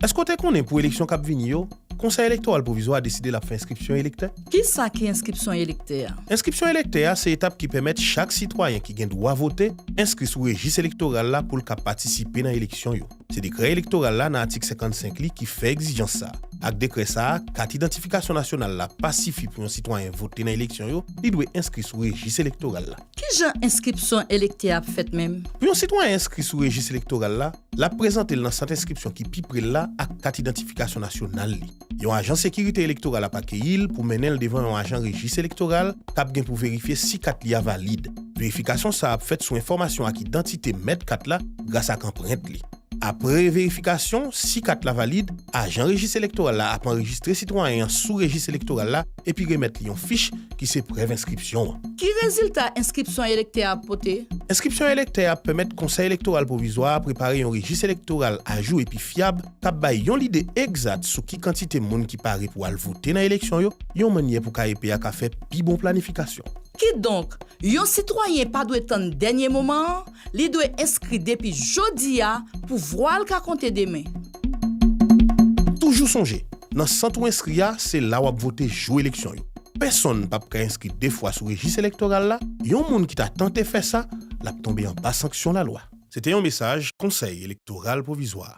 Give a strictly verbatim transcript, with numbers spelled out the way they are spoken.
Èske w te konnen pou eleksyon k ap vini yo, Konsèy Elektoral Pwovizwa a deside l ap fè enskripsyon elektè? Kisa ki enskripsyon elektè a? Enskripsyon elektè a se etap ki pèmèt chak sitwayen ki gen dwa vote enskri sou rejis elektoral la pou l ka patisipe nan eleksyon yo. Se dekrè elektoral la nan atik senkannsenk li ki fè egzijans sa a. Ak dekrè sa a, kat idantifikasyon nasyonal la pa sifi pou yon sitwayen vote nan eleksyon yo, li dwe enskri sou rejis elektoral la. Kijan enskripsyon elektè a ap fèt menm? Pou yon sitwayen enskri sou rejis elektoral la, l ap prezante l nan sant enskripsyon ki pi pre l la ak kat idantifikasyon nasyonal li. Yon ajan sekirite elektoral ap akeyi l pou mennen l devan yon ajan rejis elektoral k ap gen pou verifye si kat li a valid. Verifikasyon sa a ap fèt sou enfòmasyon ak idantite mèt kat la gras ak anprent li. Apre verifikasyon, si kat la valid, ajan rejis elektoral la ap anrejistre sitwayen an sou rejis elektoral la epi remèt li yon fich ki se prèv enskripsyon an. Ki rezilta enskripsyon elektè a ap pote? Enskripsyon elektè a ap pèmèt Konsèy Elektoral Pwovizwa a prepare yon rejis elektoral ajou epi fyab k ap bay yon lide egzat sou ki kantite moun ki pare pou al vote nan eleksyon yo, yon mannyè pou K E P a ka fè pi bon planifikasyon. Kidonk, yon sitwayen pa dwe tann dènye moman an, li dwe enskri depi jodi a pou vwa l ka konte demen. Toujou sonje, nan sant ou enskri a, se la w ap vote jou eleksyon yo. Pèsonn p ap ka enskri de fwa sou rejis elektoral la, yon moun ki ta tante fè sa, l ap tonbe anba sanksyon lalwa. Se te yon mesaj Konsèy Elektoral Pwovizwa.